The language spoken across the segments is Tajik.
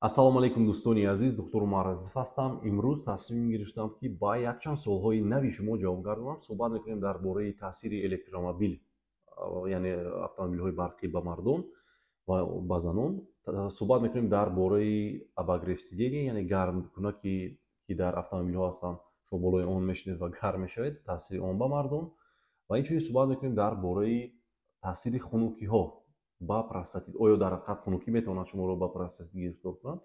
Ассалому алайкум, дӯстони азиз, духтур Умар Азизов ҳастам. Имрӯз тасмим гирифтам, ки ба якчанд суолҳои нави шумо ҷавоб гардонам. Суҳбат мекунем дар бораи таъсири электромобил, яъне автомобилҳои барқӣ, ба мардон ва ба занон. Суҳбат мекунем дар бораи обогрев сидения, яъне гармкунаки, ки дар автомобилҳо ҳастанд, шумо болои он мешинед ва гарм мешавед, таъсири он ба мардон. Ва инчунин суҳбат мекунем дар бораи таъсири хунукиҳо ба простатит. Оё дар ҳақиқат хунукӣ метавонад шуморо ба простатит гирифтор кунад?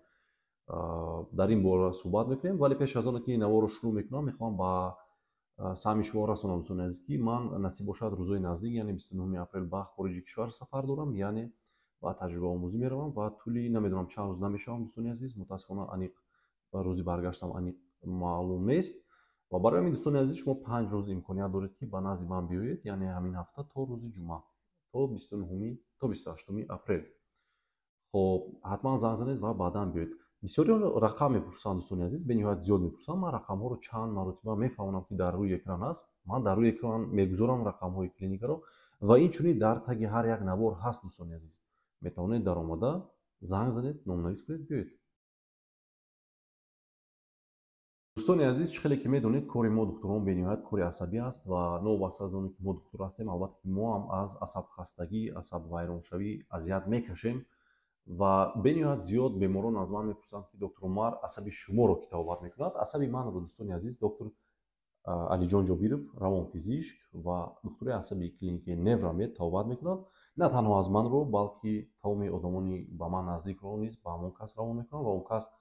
Дар ин бора суҳбат мекунем. Вале пеш аз оне ки наворро шурӯъ мекунам, мехоҳам ба самъи шумо расонам, дӯстони азиз, ки ман, насиб бошад, рӯзҳои наздик, яъне 29 апрел, ба хориҷи кишвар сафар дорам, яъне ба таҷрибаомӯзӣ меравам ва тӯли намедонам чанд рӯз намешавам, дӯстони азиз. Мутаассифона, аниқ рӯзи баргаштам аниқ маълум нест. Ва барои ҳамин, дӯстони азиз, шумо 5 рӯз имконият доред, ки ба назди ман биёед, яъне ҳамин ҳафта то рӯзи ҷумъа, то 29-уми, то 28-уми апрел. Хоб, ҳатман занг занед ва баъдан биёед. Бисёриҳо рақам мепурсанд, дӯстони азиз, бениҳоят зиёд мепурсанд. Ман рақамҳоро чанд маротиба мефаҳмонам, ки дар рӯи экран аст. Ман дар рӯи экран мегузорам рақамҳои клиникаро ва инчунин дар таги ҳар як навор ҳаст, дӯстони азиз. Метавонед даромада занг занед, номнавис кунед, биёед. Дӯстони азиз, чӣ хеле ки медонед, кори мо, духтурон, бениҳоят кори асабӣ аст ва новобаста аз оне ки мо духтур ҳастем, албатта ки мо ҳам аз асабхастагӣ, асабвайроншавӣ азият мекашем. Ва бениҳоят зиёд беморон аз ман мепурсанд, ки доктор Умар, асаби шуморо ки табобат мекунад? Асаби манро, дӯстони азиз, доктор Алиҷон Ҷобиров, равонпизишк ва духтури асаби клиникаи Неврамед, табобат мекунад. На танҳо аз манро, балки тамоми одамони ба ман наздикро низ ба ҳамон кас равон мекунам ва он кас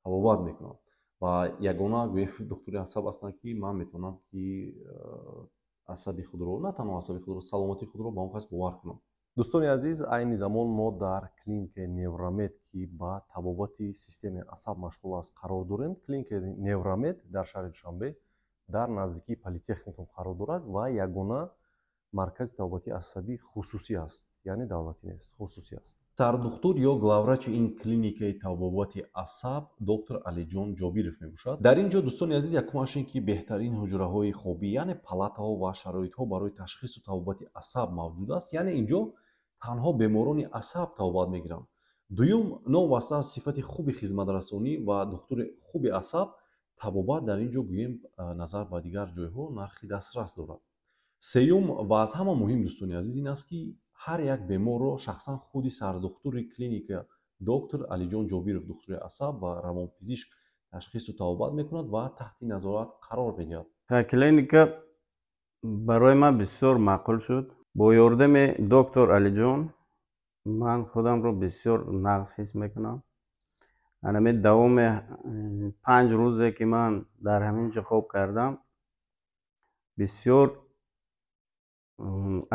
табобат мекунад. Ва ягона, гӯем, духтури асаб ҳастанд, ки ман метавонам, ки асаби худро, на танҳо асаби худро, саломатии худро ба он кас бовар кунам. Дӯстони азиз, айни замон мо дар клиникаи Неврамед, ки ба табобати системаи асаб машғул аст, қарор дорем. Клиникаи Неврамед дар шаҳри Душанбе, дар наздикии политехникум қарор дорад ва ягона маркази табобати асабӣ хусусӣ аст, яъне давлатӣ нест, хусусӣ аст. Сардухтур ё главврачи ин клиникаи табобати асаб доктор Алиҷон Ҷобиров мебошад. Дар ин ҷо, дӯстони азиз, якумаш ин ки беҳтарин ҳуҷраҳои хобӣ, яъне палатаҳо, ва шароитҳо барои ташхису табобати асаб мавҷуд аст, яъне ин ҷо танҳо беморони асаб табобат мегиранд. Дуюм, новобаста аз сифати хуби хизматрасонӣ ва духтури хуби асаб, табобат дар ин ҷо, гӯем, назар ба дигар ҷойҳо нархи дастрас дорад. Сеюм ва аз ҳама муҳим, дӯстони азиз, ин аст, ки ҳар як беморро шахсан худи сардухтури клиника доктор Алиҷон Ҷобиров, духтури асаб ва равонпизишк, ташхису табобат мекунад ва таҳти назорат қарор медиҳад. Клиника барои ман бисёр маъқул шуд. Бо ёрдами доктор Алиҷон ман худамро бисёр нағз ҳис мекунам. Анами давоми 5 рӯзе ки ман дар ҳамин ҷо хоб кардам, бисёр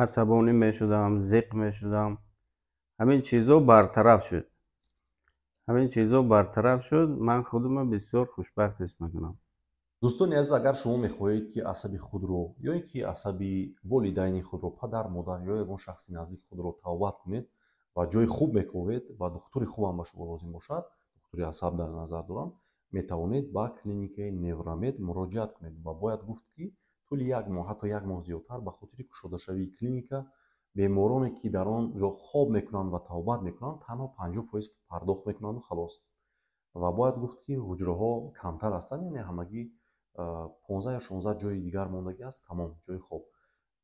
асабонӣ мешудам, зиқ мешудам. Ҳамин чизҳо бартараф шуд, ҳамин чизҳо бартараф шуд. Ман худамро бисёр хушбахт ҳис мекунам. Дӯстони азиз, агар шумо мехоҳед, ки асаби худро ё ин ки асаби волидайни худро, падар, модар ё ягон шахси наздики худро табобат кунед ва ҷои хуб мековед ва духтури хубам ба шумо лозим бошад, духтури асаб дар назар дорам, метавонед ба клиникаи Неврамед муроҷиат кунед. Ва бояд гуфт, ки тӯли як моҳ, ҳатто як моҳ зиёдтар, ба хотири кушодашавии клиника бемороне, ки дар он ҷо хоб мекунанд ва табобат мекунанд, танҳо 50% пардохт мекунанду халос. Ва бояд гуфт, ки ҳуҷраҳо камтар ҳастанд, яъне ҳамагӣ 15 ё 16 ҷои дигар мондагӣ аст, тамом, ҷои хоб.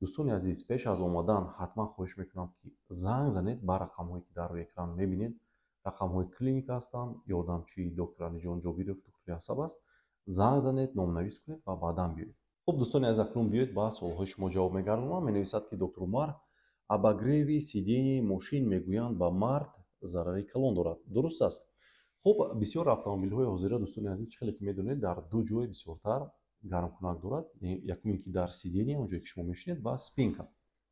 Дӯстони азиз, пеш аз омадан ҳатман хоҳиш мекунам, ки занг занед ба рақамҳое, ки дар рӯи экран мебинед. Рақамҳои клиника ҳастанд, ёрдамчии доктор Алиҷон Ҷобиров, духтури асаб аст. Занг занед, номнавис кунед ва баъдан биёед. Хуб, дӯстони азиз, акнун биёед, ба суолҳои шумо ҷавоб мегардонам. Менависад, ки доктор Умар, обогреви сиденияи мошин, мегӯянд, ба мард зарари калон дорад, дуруст аст? Хуб, бисёр автомобилҳои ҳозира, дӯстони азиз, чӣ хеле ки медонед, дар ду ҷой бисёртар гармкунак дорад. Якум ин ки дар сидения, он ҷое ки шумо мешинед, ва спинка,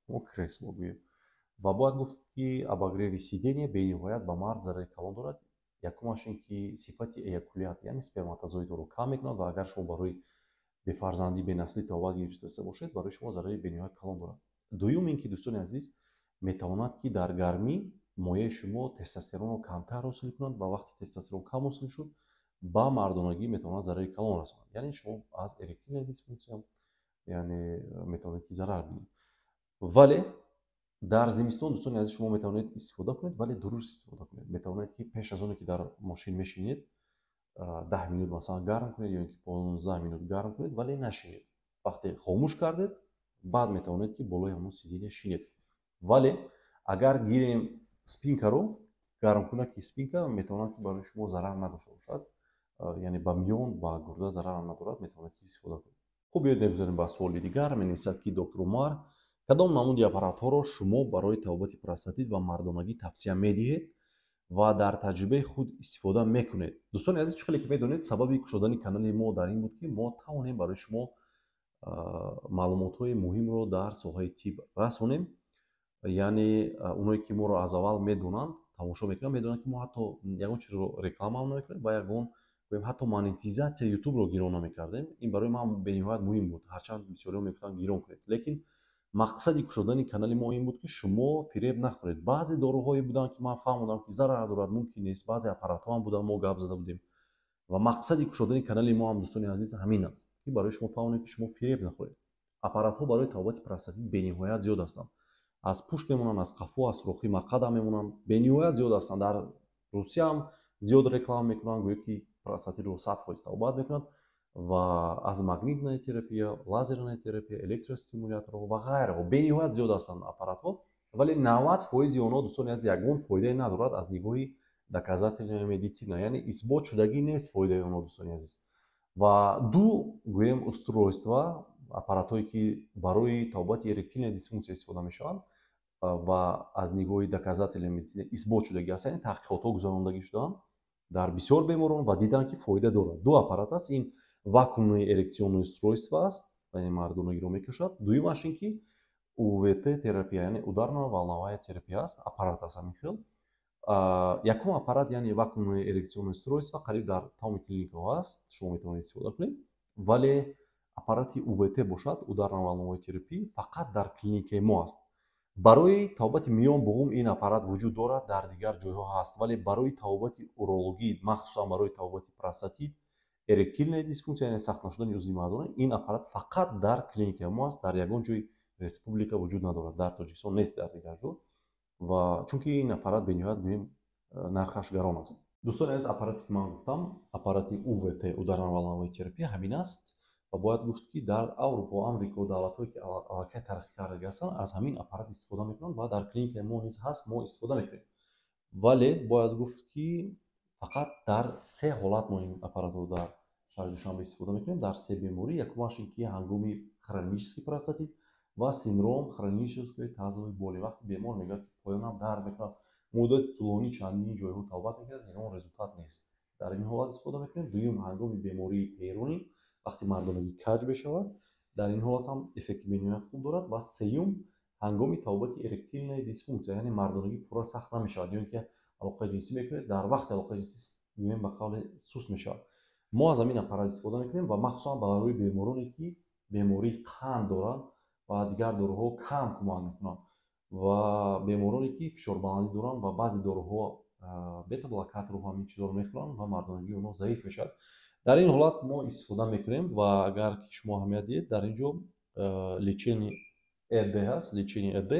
мо кресло гӯем. Ва бояд гуфт, ки обогреви сидения бениҳоят ба мард зарари калон дорад. Якумаш ин ки сифати эякулят, яъне сперматозоидҳоро кам мекунад ва агар шумо барои бефарзандӣ, бенаслӣ табобат гирифтаиста бошед, барои шумо зарари бениҳоят калон дорад. Дуюм ин ки, дӯстони азиз, метавонад, ки дар гармӣ мояи шумо тестостеронро камтар ҳосил кунад ва вақте тестостерон кам ҳосил шуд, ба мардонагӣ метавонад зарари калон расонад, яъне шумо аз эректильная дисфунксия, яъне метавонед, ки зарар бинед. Вале Дар зимистон, дӯстони азиз, шумо метавонед истифода кунед, вале дуруст истифода кунед. Метавонед, ки пеш аз оне ки дар мошин мешинед, 10 минут, масалан, гарм кунед ё ин ки 15 минут гарм кунед, вале нашинед. Вақте хомӯш кардед, баъд метавонед, ки болои ҳамон сиденья шинед. Вале агар гирем спинкаро, гармкунаки спинка метавонад, ки барои шумо зарар надошта бошад, яъне ба миён, ба гурда зарарам надорад, метавонед, ки истифода кунед. Хуб, биёед, мегузарем ба суоли дигар. Менависад, ки: «Доктор Умар, кадом намуди аппаратҳоро шумо барои табобати простатит ва мардонагӣ тавсия медиҳед ва дар таҷрибаи худ истифода мекунед?» Дӯстони азиз, чӣ хеле ки медонед, сабаби кушодани канали мо дар ин буд, ки мо тавонем барои шумо маълумотҳои муҳимро дар соҳаи тиб расонем. Яъне оное ки моро аз аввал медонанд, тамошо мекунанд, медонанд, ки мо ҳатто ягон чизро рекламаам намекунем ва ягон, ҳатто монетизатсияи Ютубро гирон намекардем. Ин барои ман бениҳоят муҳим буд, ҳарчанд бисёриҳо мегуфтанд, гирон кунед, лекин мақсади кушодани канали мо ин буд, ки шумо фиреб нахӯред. Баъзе доруҳое буданд, ки ман фаҳмодам, ки зарар дорад, мумкин нест. Баъзе аппаратҳо ҳам буданд, мо гап зада будем. Ва мақсади кушодани канали мо ҳам, дӯстони азиз, ҳамин аст, ки барои шумо фаҳмонем, ки шумо фиреб нахӯред. Аппаратҳо барои табобати простатит бениҳоят зиёд ҳастанд. Аз пушт мемонанд, аз қафо, аз сӯрохи мақадам мемонанд, бениҳоят зиёд ҳастанд. Дар Русия ҳам зиёд реклама мекунанд, гӯё ки простатитро 100% табобат мекунанд. Ва аз магнитная терапия, лазерная терапия, электростимуляторҳо ва ғайраҳо, бениҳоят зиёд ҳастанд аппаратҳо. Вале 90 фоизи онҳо, дӯстони азиз, ягон фоидае надорад аз нигоҳи доказательная медицина, яъне исбот шудагӣ нест фоидаи онҳо, дӯстони азиз. Ва ду, гӯем, устройства, аппаратҳое ки барои табобати эректильная дисфункция истифода мешаванд ва аз нигоҳи доказательная медицина исбот шудагӣ аст, яъне таҳқиқотҳо гузарондагӣ шудаанд дар бисёр беморон ва диданд, ки фоида дорад, ду аппарат аст. Ин вакуумное эрекционное устройство аст, яъне мардонагиро мекашад. Дуюмаш ин ки УВТ терапия, яъне ударно волновая терапия аст, аппарат аст ҳамин хел. Якум аппарат, яъне вакуумное эрекционное устройство, қариб дар тамоми клиникаҳо аст, шумо метавонед истифода кунед. Вале аппарати УВТ бошад, ударно волновой терапия, фақат дар клиникаи мо аст. Барои табобати миён буғум ин аппарат вуҷуд дорад, дар дигар ҷойҳо ҳаст, вале барои табобати урологӣ, махсусан барои табобати простатит, эректильная дисфункция, яъне сахт нашудани узви мардона, ин аппарат фақат дар клиникаи мо аст, дар ягон ҷои республика вуҷуд надорад, дар Тоҷикистон нест, дар дигар ҷо. Ва чунки ин аппарат бениҳоят, гӯем, нархаш гарон аст. Дӯстони азиз, аппарате ки ман гуфтам, аппарати УВТ, ударно-волновой терапия, ҳамин аст. Ва бояд гуфт, ки дар Аврупо, Амрико, давлатҳое ки аллакай тараққӣ кардагӣ ҳастанд, аз ҳамин аппарат истифода мекунанд ва дар клиникаи мо низ ҳаст, мо истифода мекунем. Вале бояд гуфт, ки фақат дар се ҳолат мо ин аппаратро дар шаҳри Душанбе истифода мекунем, дар се беморӣ. Якумаш ин ки ҳангоми хронический простатит ва синдром хронической тазовой боли, вақте бемор мегӯяд, ки поёнам дард мекунад, муддати тӯлонӣ чандин ҷойҳо табобат мекунад, ягон результат нест, дар ин ҳолат истифода мекунем. Дуюм, ҳангоми бемории Пейрони, вақте мардонагӣ каҷ мешавад, дар ин ҳолат ҳам эффекти бениҳоят хуб дорад. Ва сеюм, ҳангоми табобати эректильная дисфункция, яъне мардонагӣ пурра сахт намешавад ё ин ки алоқаи ҷинсӣ мекунед, дар вақти алоқаи ҷинсӣ, гӯем, ба қавле, суст мешавад, мо аз ҳамин аппарат истифода мекунем. Ва махсусан барои бемороне ки бемории қанд доранд ва дигар доруҳо кам кӯмак мекунанд, ва бемороне ки фишорбаландӣ доранд ва баъзе доруҳо, бета-блокаторҳо, ҳамин чизҳоро мехӯранд ва мардонагии онҳо заиф мешавад, дар ин ҳолат мо истифода мекунем. Ва агар ки шумо аҳамият диҳед, дар ин ҷо лечение ЭД ҳаст, лечение ЭД,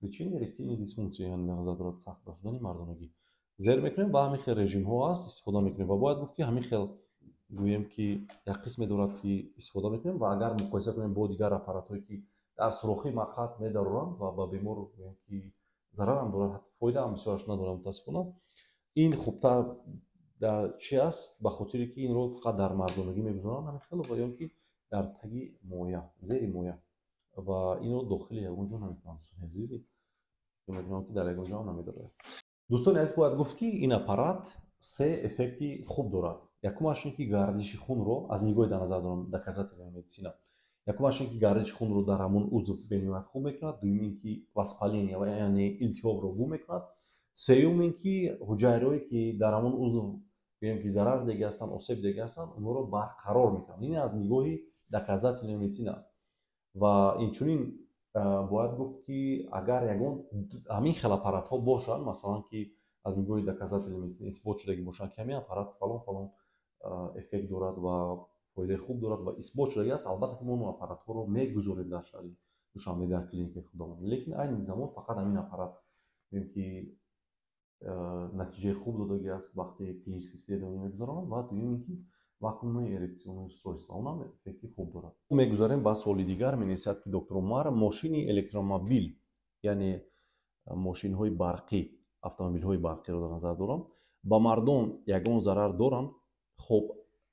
лечение эректильной дисфункция, яъне дар назар дорад сахт нашудани мардонагӣ. Зер мекунем ва ҳамин хел режимҳо ҳаст, истифода мекунем. Ва бояд гуфт, ки ҳамин хел, гӯем, ки як қисме дорад, ки истифода мекунем. Ва агар муқоиса кунем бо дигар аппаратҳое, ки дар сӯрохи мақад медароранд ва ба бемор, гӯем, ки зарарам дорад, ҳатто фоидаам бисёраш надорад, мутаассифона, ин хубтар дар чи аст? Ба хотире ки инро фақат дар мардонагӣ мегузоранд ҳамин хел ва ё ки дар таги моя, зери моя, ва инро дохили ягон ҷо намекунанд. Дӯстони азизи, мекунам, ки дар ягон ҷо ҳам намедорад. Дӯстони азиз, бояд гуфт, ки ин аппарат се эффекти хуб дорад. Якумаш ин ки гардиши хунро, аз нигоҳи, дар назар дорам, доказательная медицина, якумаш ин ки гардиши хунро дар ҳамон узв бениҳоят хуб мекунад. Дуюм ин ки воспаление, яъне илтиҳобро гум мекунад. Сеюм ин ки ҳуҷайраҳое ки дар ҳамон узв, гӯем, ки зарар дига ҳастанд, осеб дига ҳастанд, онҳоро барқарор мекунанд. Ин аз нигоҳи доказательная медицина аст. Ва инчунин бояд гуфт, ки агар ягон ҳамин хел аппаратҳо бошанд, масалан, ки аз нигоҳи доказательная медицина исбот шудагӣ бошанд, ки ҳамин аппарат фалон фалон эффект дорад ва фоидаи хуб дорад ва исбот шудагӣ аст, албатта ки мо он аппаратҳоро мегузорем дар шаҳри Душанбе дар клиникаи худамон. Лекин айни замон фақат ҳамин аппарат мегӯем, ки натиҷаи хуб додагӣ аст, вақте клинический исследование мегузаронанд. Ва дуюм ин ки вакуумное эрекционное устройство, онам эффекти хуб дорад. Мегузарем ба суоли дигар. Менависад, ки доктор Умар, мошини электромобил, яъне мошинҳои барқӣ, автомобилҳои барқиро дар назар дорам, ба мардон ягон зарар доранд? Хуб,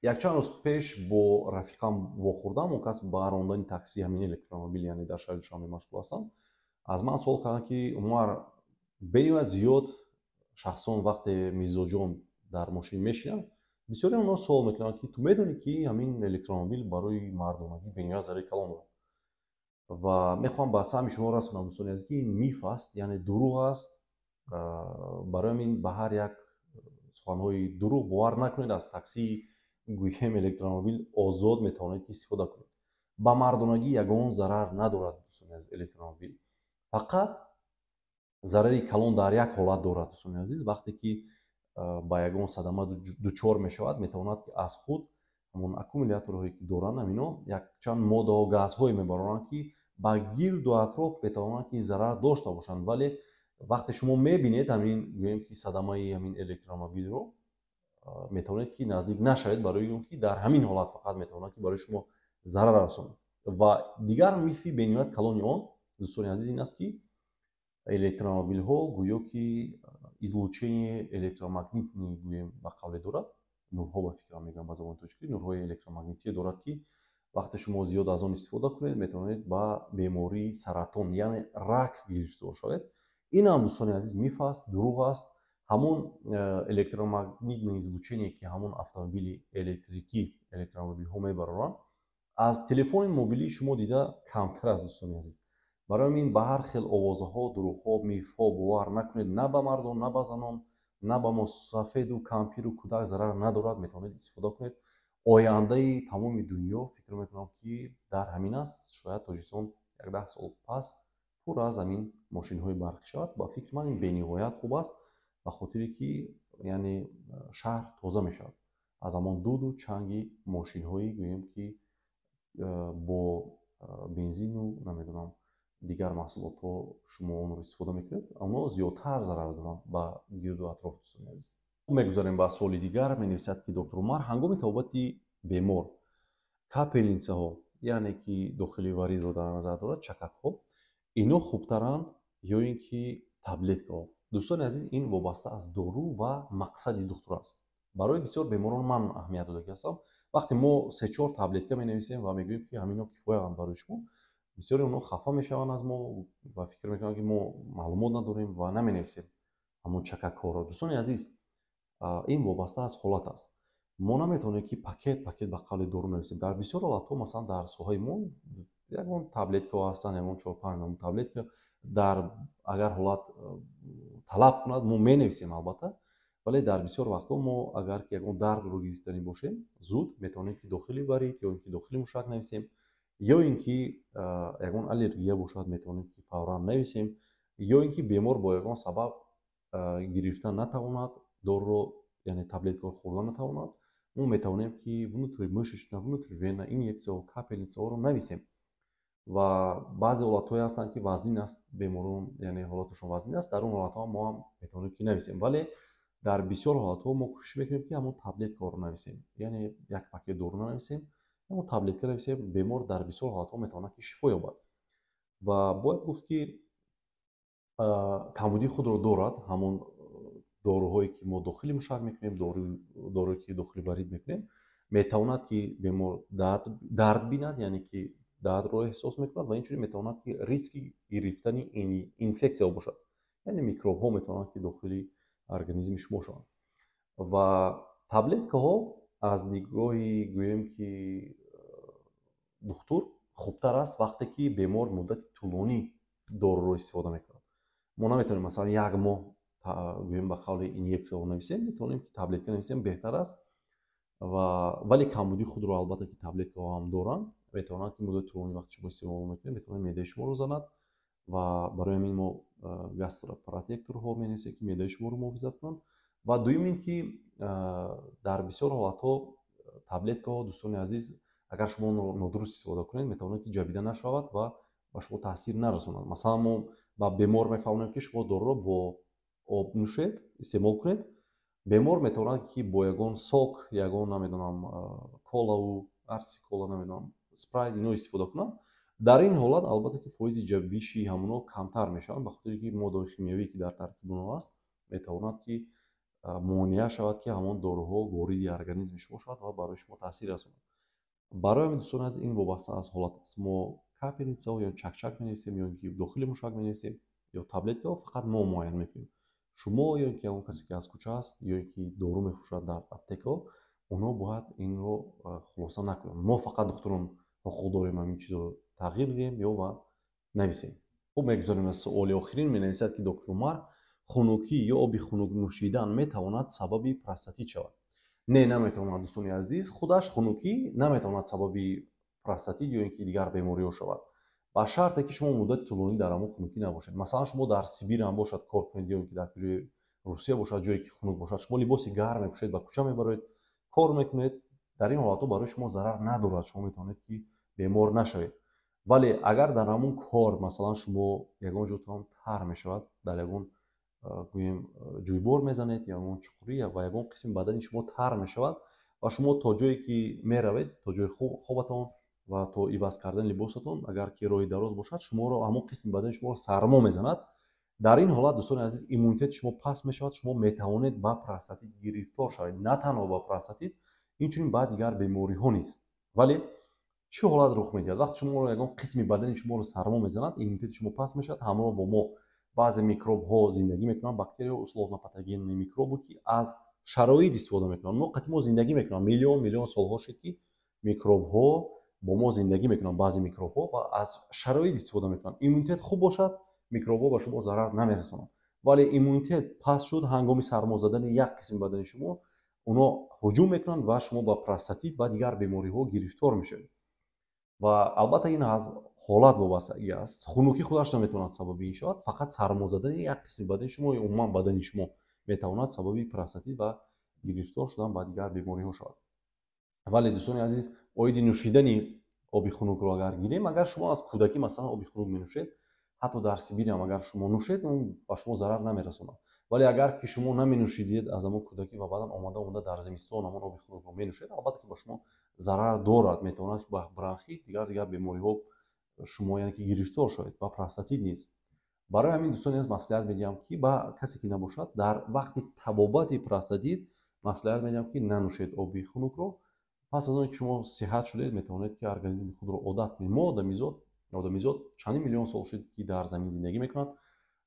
якчанд рӯз пеш бо рафиқам вохӯрдам. Он кас ба рондани такси ҳамин электромобил, яъне дар шаҳри Душанбе машғул ҳастанд. Аз ман суол карданд, ки Умар, бениҳоят зиёд шахсон вақте мизоҷон дар мошин мешинанд, бисёре онҳо суол мекунанд, ки ту медонӣ, ки ҳамин электромобил барои мардонагӣ бениҳоят зарари калон дорад? Ва мехоҳам ба самъи шумо расонам, дӯстони азиз, ки ин миф аст, яъне дурӯғ аст. Барои ҳамин ба ҳар як суханҳои дурӯғ бовар накунед. Аз таксии, гӯем, электромобил озод метавонед, ки истифода кунед. Ба мардонагӣ ягон зарар надорад, дӯстони азиз, электромобил. Фақат зарари калон дар як ҳолат дорад, дӯстони азиз: вақте ки ба ягон садама дучор мешавад, метавонад, ки аз худ ҳамон аккумуляторҳое, ки доранд ҳамино, якчанд моддаҳо, газҳое мебароранд, ки ба гирду атроф метавонанд, ки зарар дошта бошанд. Вале вақте шумо мебинед ҳамин, гӯем, ки садамаи ҳамин электромобилро, метавонед, ки наздик нашавед, барои он ки дар ҳамин ҳолат фақат метавонад, ки барои шумо зарар расонад. Ва дигар мифи бениҳоят калони он, дӯстони азиз, ин аст, ки электромобилҳо гӯё ки излучение электромагнитный, гӯем, ба қавле дорад, нурҳо, ба фикрам мегӯям ба забони тоҷикӣ, нурҳои электромагнитие дорад, ки вақте шумо зиёд аз он истифода кунед, метавонед ба бемории саратон, яъне рак, гирифтор шавед. Ин ҳам, дӯстони азиз, миф аст, дурӯғ аст. Ҳамон электромагнитное излучение, ки ҳамон автомобили электрикӣ, электромобилҳо мебароранд, аз телефони мобилии шумо дида камтар аст, дӯстони азиз. Барои ҳамин ба ҳар хел овозаҳо, дурӯғҳо, мифҳо бовар накунед. На ба мардон, на ба занон, на ба мусафеду кампиру кӯдак зарар надорад, метавонед истифода кунед. Ояндаи тамоми дунё, фикр мекунам, ки дар ҳамин аст. Шояд Тоҷикистон як 10 сол пас пур аз ҳамин мошинҳои барқӣ шавад. Ба фикри ман, ин бениҳоят хуб аст, ба хотире ки, яъне, шаҳр тоза мешавад аз ҳамон дуду чанги мошинҳои, гӯем, ки бо бензину, намедонам, дигар маҳсулотҳо шумо онро истифода мекунед, онҳо зиёдтар зарар доранд ба гирду атроф, дӯстони азиз. Мегузарем ба суоли дигар. Менависад, ки доктор Умар, ҳангоми табобати бемор капельницаҳо, яъне ки дохили варидро дар назар дорад, чакакҳо, ино хубтаранд ё ин ки таблеткаҳо? Дӯстони азиз, ин вобаста аз дору ва мақсади духтур аст. Барои бисёр беморон ман аҳамият додагӣ ҳастам: вақте мо се-чор таблетка менависем ва мегӯем, ки ҳамино кифояанд барои шумо, бисёре онҳо хафа мешаванд аз мо ва фикр мекунанд, ки мо маълумот надорем ва наменависем ҳамон чакакҳоро. Дӯстони азиз, ин вобаста аз ҳолат аст. Мо наметавонем, ки пакет пакет ба қавли дору нависем. Дар бисёр ҳолатҳо, масалан, дар соҳаи мо ягон таблеткаҳо ҳастанд, ягон чор-панҷ намуд таблетка. Дар агар ҳолат талаб кунад, мо менависем, албатта. Вале дар бисёр вақтҳо мо агар ки ягон дардро гирифтанӣ бошем, зуд метавонем, ки дохили варид ё ин ки дохили мушак нависем, ё ин ки ягон аллергия бошад, метавонем, ки фавран нависем, ё ин ки бемор бо ягон сабаб гирифта натавонад доруро, яъне таблеткаро хӯрда натавонад, мо метавонем, ки внутримышечно, внутривенно инъексияҳо, капельницаҳоро нависем. Ва баъзе ҳолатҳое ҳастанд, ки вазнин аст беморон, яъне ҳолаташон вазнин аст, дар он ҳолатҳо мо ҳам метавонем, ки нависем. Вале дар бисёр ҳолатҳо мо кӯшиш мекунем, ки ҳамон таблеткаҳоро нависем, яъне як пакет дору нанависем, ҳамон таблетка нависем. Бемор дар бисёр ҳолатҳо метавонад, ки шифо ёбад. Ва бояд гуфт, ки камбудии худро дорад ҳамон доруҳое, ки мо дохили мушак мекунем, доруе, ки дохили варид мекунем. Метавонад, ки бемор дард бинад, яъне ки дардро эҳсос мекунад, ва инчунин метавонад, ки риски гирифтани инфексияҳо бошад, яъне микробҳо метавонанд, ки дохили организми шумо шаванд. Ва таблеткаҳо аз нигоҳи, гӯем, ки духтур хубтар аст, вақте ки бемор муддати тӯлонӣ доруро истифода мекунад. Мо наметавонем, масалан, як моҳ, гӯем, ба қавли инъексияҳо нависем, метавонем, ки таблетка нависем, беҳтар аст. Ва вале камбудии худро, албатта, ки таблеткаҳо ҳам доранд. Метавонанд, ки муддати тӯлонӣ вақте шумо истифода мекунед, метавонад меъдаи шуморо занад. Ва барои ҳамин мо гастропротекторҳо менависем, ки меъдаи шуморо муҳофизат кунанд. Ва дуюм ин ки дар бисёр ҳолатҳо таблеткаҳо, дӯстони азиз, агар шумо онро нодуруст истифода кунед, метавонад, ки ҷабида нашавад ва ба шумо таъсир нарасонад. Масалан, мо ба бемор мефаҳмонем, ки шумо доруро бо об нӯшед, истеъмол кунед. Бемор метавонад, ки бо ягон сок, ягон, намедонам, колаву арси кола, намедонам, Спрайт, ино истифода кунад. Дар ин ҳолат, албатта, ки фоизи ҷабиши ҳамоно камтар мешаванд, ба хотире ки моддаҳои химиявие, ки дар таркиби онҳо аст, метавонад, ки монеа шавад, ки ҳамон доруҳо вориди организми шумо шавад ва барои шумо таъсир расонад. Барои ҳамин, дӯстони азиз, ин вобаста аз ҳолат аст. Мо капельницаҳо ё чакчак менависем, ё ин ки дохили мушак менависем, ё таблеткаҳо, фақат мо муайян мекунем. Шумо ё ин ки ягон касе, ки аз кӯча аст, ё ин ки дору мефурӯшад дар аптекаҳо, онҳо бояд инро хулоса накунанд. Мо фақат, духтурон, ҳуқуқ дорем ҳамин чизро тағйир диҳем ё ва нависем. Хуб, мегузорем аз суоли охирин. Менависад, ки доктор Умар, хунукӣ ё оби хунук нӯшидан метавонад сабаби простатит шавад? Не, наметавонад, дӯстони азиз. Худаш хунукӣ наметавонад сабаби простатит ё ин ки дигар бемориҳо шавад, ба шарте ки шумо муддати тӯлонӣ дар ҳамон хунукӣ набошед. Масалан, шумо дар Сибир ҳам бошад кор кунед ё ин ки дар куҷои Русия бошад, ҷое ки хунук бошад, шумо либоси гарм мепӯшед, ба кӯча мебароед, кор мекунед, дар ин ҳолатҳо барои шумо зарар надорад, шумо метавонед, ки бемор нашавед. Вале агар дар ҳамон кор, масалан, шумо ягон ҷотон тар мешавад, дар ягон, гӯем, ҷӯйбор мезанед, ягон чуқурӣ, ва ягон қисми бадани шумо тар мешавад ва шумо то ҷое ки меравед, то ҷои хобатон ва то иваз кардани либосатон, агар ки роҳи дароз бошад, шуморо ҳамон қисми бадани шуморо сармо мезанад. Дар ин ҳолат, дӯстони азиз, иммунитети шумо паст мешавад, шумо метавонед ба простатит гирифтор шавед. На танҳо ба простатит, инчунин ба дигар бемориҳо низ. Вале чӣ ҳолат рух медиҳад? Вақте шуморо ягон қисми бадани шуморо сармо мезанад, иммунитети шумо паст мешавад, ҳамроҳ бо мо баъзе микробҳо зиндагӣ мекунанд, бактерия, условно патогенные микробы, ки аз шароит истифода мекунанд. Онҳо қати мо зиндагӣ мекунанд, миллион миллион солҳо шуд, ки микробҳо бо мо зиндагӣ мекунанд. Баъзе микробҳо ва аз шароит истифода мекунанд. Иммунитет хуб бошад, микробҳо ба шумо зарар намерасонанд, вале иммунитет паст шуд, ҳангоми сармо задани як қисми бадани шумо онҳо ҳуҷум мекунанд ва шумо ба простатит ва дигар бемориҳо гирифтор мешавед. Ва албатта, ин аз ҳолат вобастагӣ аст. Хунукӣ худаш наметавонад сабаби ин шавад, фақат сармо задани як қисми бадани шумо ё умуман бадани шумо метавонад сабаби простатит ва гирифтор шудан ба дигар бемориҳо шавад. Вале, дӯстони азиз, оиди нӯшидани оби хунукро агар гирем, агар шумо аз кӯдакӣ, масалан, оби хунук менӯшед, ҳатто дар Сибирам агар шумо нӯшед, он ба шумо зарар намерасонад. Вале агар ки шумо наменӯшидед аз ҳамон кӯдакӣ ва баъдан омада омада дар зимистон ҳамон оби хунукро менӯшед, албатта ки ба шумо зарар дорад, метавонад ба бронхит, дигар дигар бемориҳо шумо, яъне ки, гирифтор шавед, ба простатит низ. Барои ҳамин, дӯстони азиз, маслиҳат медиҳам, ки ба касе ки набошад, дар вақти табобати простатит маслиҳат медиҳам, ки нанӯшед оби хунукро. Пас аз он ки шумо сиҳат шудед, метавонед, ки организми худро одат кунед. Мо одамизод чандин миллион сол шуд, ки дар замин зиндагӣ мекунад,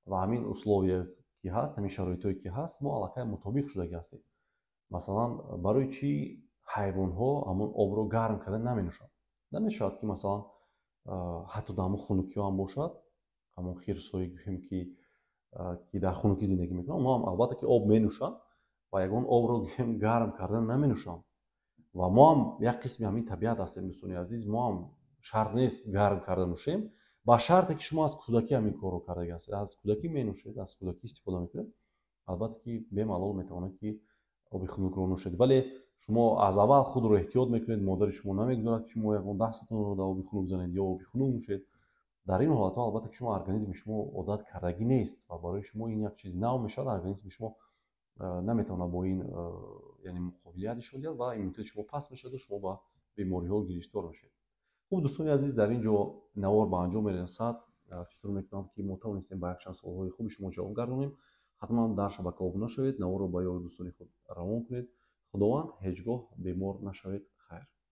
ва ҳамин условия ки ҳаст, ҳамин шароитҳое ки ҳаст, мо аллакай мутобиқ шудагӣ ҳастем. Масалан, барои чӣ ҳайвонҳо ҳамон обро гарм карда наменӯшанд? Намешавад, ки, масалан, ҳатто дар ҳамон хунукиҳо ҳам бошад, ҳамон хирсҳое, гӯем, ки дар хунукӣ зиндагӣ мекунанд, онҳо ҳам, албатта, ки об менӯшанд ва ягон обро, гӯем, гарм карда наменӯшанд. Ва мо ҳам як қисми ҳамин табиат ҳастем, дӯстони азиз. Мо ҳам шарт нест гарм карда нӯшем, ба шарте ки шумо аз кӯдакӣ ҳамин корро кардагӣ ҳастед, аз кӯдакӣ менӯшед, аз кӯдакӣ истифода мекунед, албатта ки бемалол метавонед, ки оби хунукро нӯшед. Вале шумо аз аввал худро эҳтиёт мекунед, модари шумо намегузорад, ки шумо ягон дастатонро дар оби хунук занед ё оби хунук нӯшед. Дар ин ҳолатҳо, албатта, ки шумо организми шумо одат кардагӣ нест ва барои шумо ин як чизи нав мешавад. Организми шумо наметавонад бо ин, яъне, муқобилият нишон диҳад ва иммунитети шумо паст мешаваду шумо ба бемориҳо гирифтор мешавед. Хуб, дӯстони азиз, дар ин ҷо навор ба анҷом мерасад. Фикр мекунам, ки мо тавонистем ба якчанд суолҳои хуби шумо ҷавоб гардонем. Ҳатман дар шабака обуна шавед, наворро ба ёру дӯстони худ равон кунед. Худованд, ҳеҷ гоҳ бемор нашавед. Хайр.